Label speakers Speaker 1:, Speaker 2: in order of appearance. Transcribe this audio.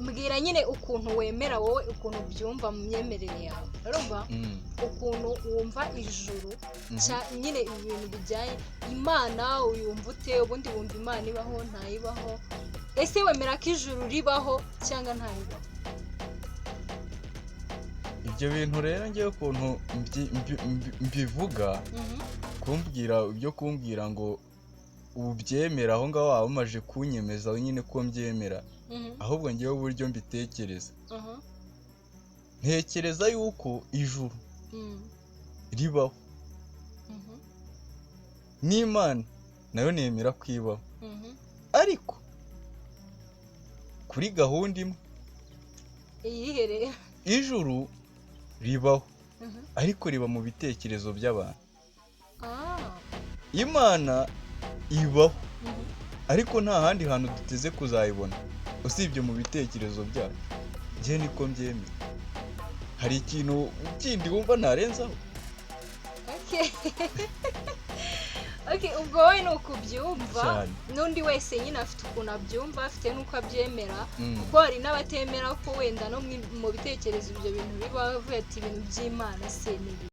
Speaker 1: Mbwira nyine ukuntu wemera wowe, ukuntu ubyumva mu myemerere yawe, urumva? Ukuntu wumva ijuru, nyine ibintu bijyanye Imana, uyumva ute? Ubundi wumva Imana ibaho, ntayibaho? Ese wemera ko ijuru ribaho cyangwa ntaribaho?
Speaker 2: Ibyo bintu rero, ngewe ukuntu mbivuga, kumbwira ibyo kumbwira ngo ubyemera, aho ngaho waba umaze kunyemeza nyine ko mbyemera. Ahubwo ngewe uburyo mbitekereza, ntekereza yuko ijuru ribaho, n'Imana nayo nemera ko ibaho, ariko kuri gahunda imwe.
Speaker 1: Iyihe rero?
Speaker 2: Ijuru ribaho, ariko riba mu bitekerezo by'abantu. Imana ibaho, ariko nta handi hantu duteze kuzayibona usibye mu bitekerezo byacu. Njye niko mbyemera. Hari ikintu kindi wumva ntarenzaho?
Speaker 1: Okay, ubwo wowe ni ukubyumva.
Speaker 2: Cyane.
Speaker 1: N'undi wese nyine afite ukuntu abyumva, afite n'uko abyemera, kuko hari n'abatemera ko wenda no mu bitekerezo ibyo bintu biba, bavuga ati: "Ibintu by'Imana se ni ibi?"